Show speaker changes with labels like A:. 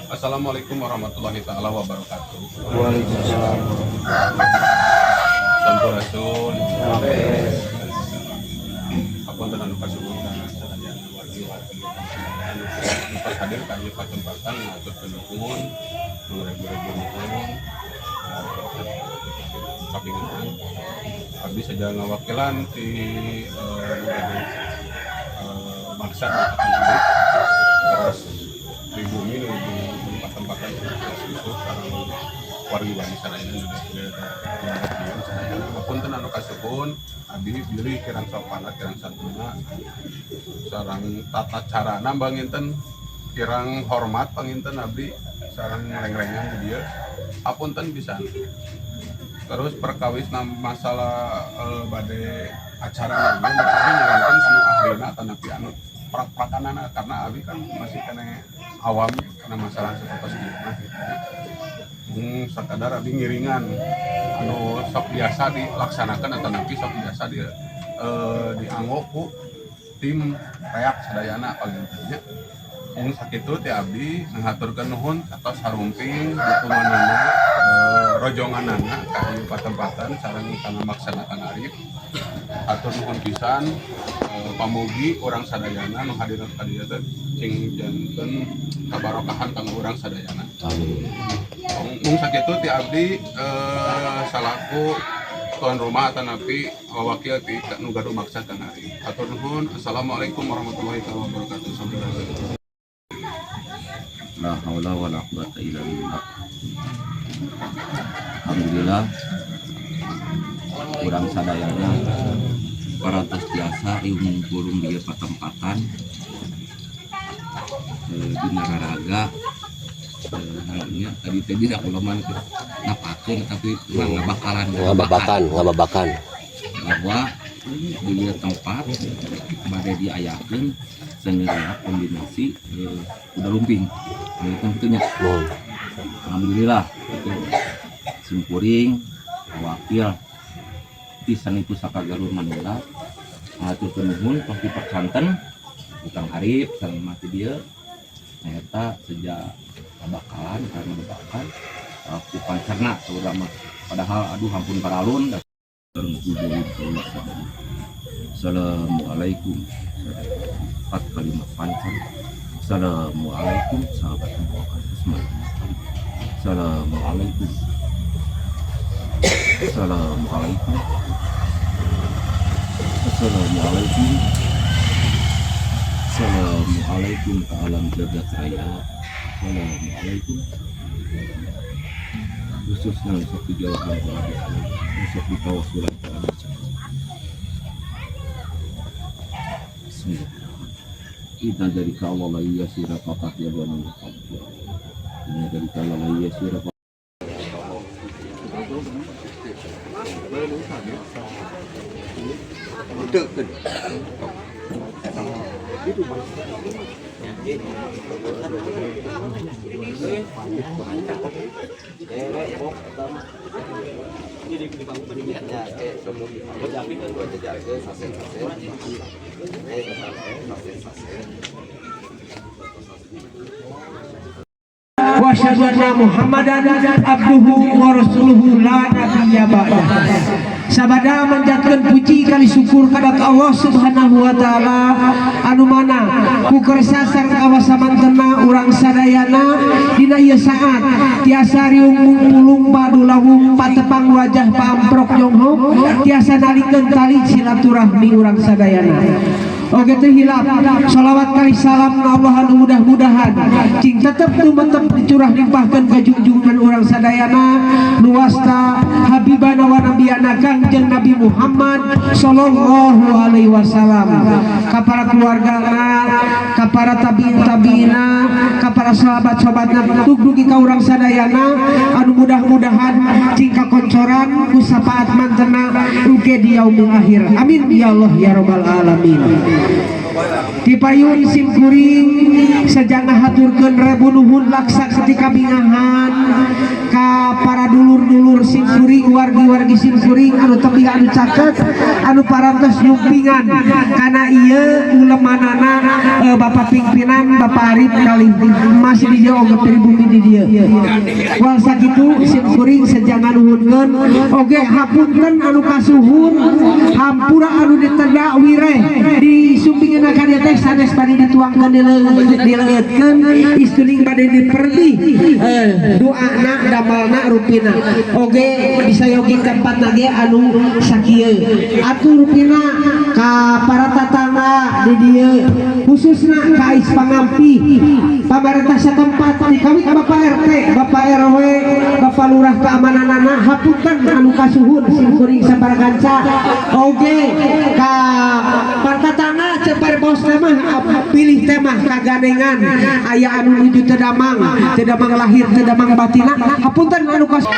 A: Assalamualaikum warahmatullahi taala wabarakatuh.
B: Waalaikumsalam.
A: Sampurasun. Hapunten anu kasuhun kana sadayana wargi-wargi anu tos hadir ka ieu patempatan, ngaturkeun nuhun, mangrebu-rebu nuhun. Kapingan abdi saja ngawakilan ti nu maksad Kang Arif, terus pribumi nu di patempatan itu sareng wargi-wargi sadayana nu di sadayana. Hapunten anu kasuhun, abdi bilih kirang sopan, kirang santuna sareng tata carana panginten kirang hormat, panginten abdi sareng reng-rengan di dieu, hapunten pisan. Terus perkawis masalah bade acara ieu, abdi nyarankeun kanu ahlina atanapi anu prak-prakanana, karena abdi kan masih keneh awam karena masalah seperti ieu mah gitu ya. Sakadar abdi ngiringan anu sok biasa dilaksanakan atanapi sok biasa dianggo ku tim reak sadayana panginten nya. Mung sakitu ti abdi, ngahaturkeun nuhun atas harumping dukunganana, rojonganana ka ieu patempatan sareng kana maksana Kang Arif. Hatur nuhun pisan, pamugi urang sadayana nu hadir ka dieu teh sing janten kabarokahan kanggo urang sadayana.
C: Amin.
A: Mung sakitu ti abdi, salaku tuan rumah atanapi wakil ti nu gaduh maksad Kang Arif. Hatur nuhun. Assalamualaikum warahmatullahi wabarakatuh. Sampurasun.
C: La haula wala quwata illa billah. Alhamdulillah urang sadayana parantos tiasa riung pulung di patempatan dina raraga naonnya tadi teh dina kuloman teh napakeun, tapi urang ngabakalan.
D: Ngababakan, ngababakan.
C: Bahwa di ieu tempat bade diayakeun seni reak kombinasi kuda lumping. Nah, itu tentunya.
D: Nuhun.
C: Alhamdulillah itu simkuring wakil ti Seni Pusaka Galur Manunggal ngaturkeun nuhun tos dipercanten Kang Arif sareng mati dieu eta sejak bakalan karena babakan ku pancerna saurang mah, padahal aduh hampun paralun. Assalamualaikum, empat kali pancer. Assalamualaikum, sahabat membawakan. Assalamualaikum. Assalamualaikum. Assalamualaikum. Assalamualaikum ke alam jagat raya. Assalamualaikum. Khususnya untuk dijauhkan ke untuk ditawasulan ke Bismillah. Inna dari Allah la yasira fakat ya bani. Inna dari Allah la yasira.
E: Wa asyhadu anna Muhammadan abduhu wa rasuluhu la nabiyya ba'dah. Sabada manjatkeun puji kali syukur kada ka Allah Subhanahu wa taala, anu mana ku kersa sareng kawasamantena urang sadayana dina ieu saat tiasa riung mungpulung padulawung patepang wajah paamprok jonghok, tiasa nalikeun tali silaturahmi urang sadayana. Oke, teu hilap sholawat kali salam na Allah anu mudah-mudahan cing tetep tumetep dicurah limpahkeun ka junjungan urang sadayana, nuwasta habibana wa nabiyana Kangjeng Nabi Muhammad sallallahu alaihi wasallam, ka para keluargana, ka para tabiin tabiina, ka para sahabat-sahabatna, tug dugi ka urang sadayana anu mudah-mudahan cing kakoncoran ku sapaat mantena engke di yaumil akhir. Amin ya Allah ya rabbal alamin. Tipayun simkuring sejak ngahaturkeun rebu nuhun laksa ketika bingahan ka para dulur-dulur simkuring, wargi-wargi simkuring anu tebih anu caket anu parantos nyumpingan kana ieu ulemanana. Bapak pimpinan, Bapak Arif kali masih di dieu oge pribumi di dieu. Wal sakitu sim kuring seja nganuhunkeun oge hapunten anu kasuhun, hampura anu ditenda wireh disumpingeun ka dieu teh sanes bade dituangkeun, dileueutkeun istuning bade diperdi doana, damalna, rupina oge disayogi tempat ge anu sakieu atuh rupina ka para tatangga di dieu, khususna ka Ais Pangampi, pamarentah setempat dikawit Bapak RT, Bapak RW, Bapak Lurah, keamananana. Hapunten anu kasuhun sim kuring sabarakanca oge ka para tatangga cepar bos mah pilih tema kagandengan aya anu nuju teu damang, teu damang lahir, teu damang batina. Hapunten anu kasuhun.